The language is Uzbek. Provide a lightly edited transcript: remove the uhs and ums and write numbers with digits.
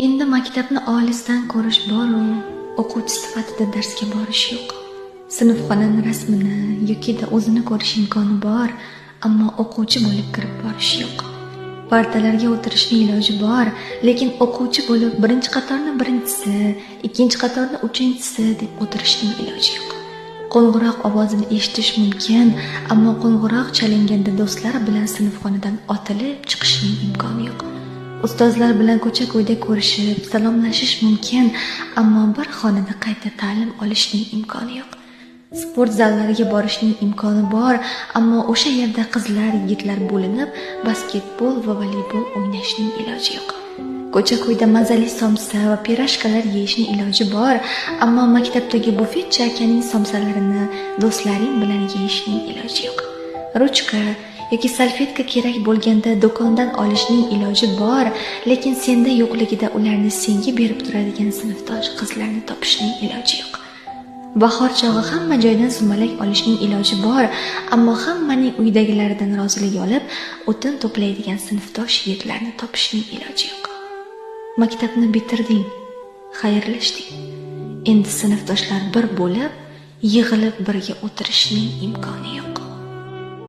Endi maktabni olisdan ko'rish bor-u, o'quvchi sifatida darsga borish yo'q. Sinfxonani rasmini yokida o'zini ko'rish imkoni bor, ammo o'quvchi bo'lib kirib borish yo'q. Partalarga o'tirishning iloji bor, lekin o'quvchi bo'lib birinchi qatorni birinchisi, ikkinchi qatorni uchinchisi deb o'tirishning iloji yo'q. Qo'ng'iroq ovozini eshitish mumkin, ammo qo'ng'iroq chalinganda do'stlar bilan sinfxonadan otilib chiqishning imkoni yo'q. Ustozlar bilan ko'cha-ko'yda ko'rishib, salomlashish mumkin, ammo bir xonada qayta ta'lim olishning imkoni yo'q. Sport zallariga borishning imkoni bor, ammo o'sha yerda qizlar, yigitlar bo'linib, basketbol va voleybol o'ynashning iloji yo'q. Ko'cha-ko'yda mazali somsa va pirashkalar yeyishning iloji bor, ammo maktabdagi bufetchi akaning somsalarini do'stlaring bilan yeyishning iloji yo'q. Ruchka yoki salfetka kerak bo'lganda do'kondan olishning iloji bor, lekin senda yo'qligida ularni senga berib turadigan sinfdosh qizlarni topishning iloji yo'q. Bahor chog'i hamma joydan sumalak olishning iloji bor, ammo hammaning uydagilaridan rozilik olib, o'tin to'playdigan sinfdosh yigitlarni topishning iloji yo'q. Maktabni bitirding, xayrlashding. Endi sinfdoshlar bir bo'lib, yig'ilib birga o'tirishning imkoni yo'q.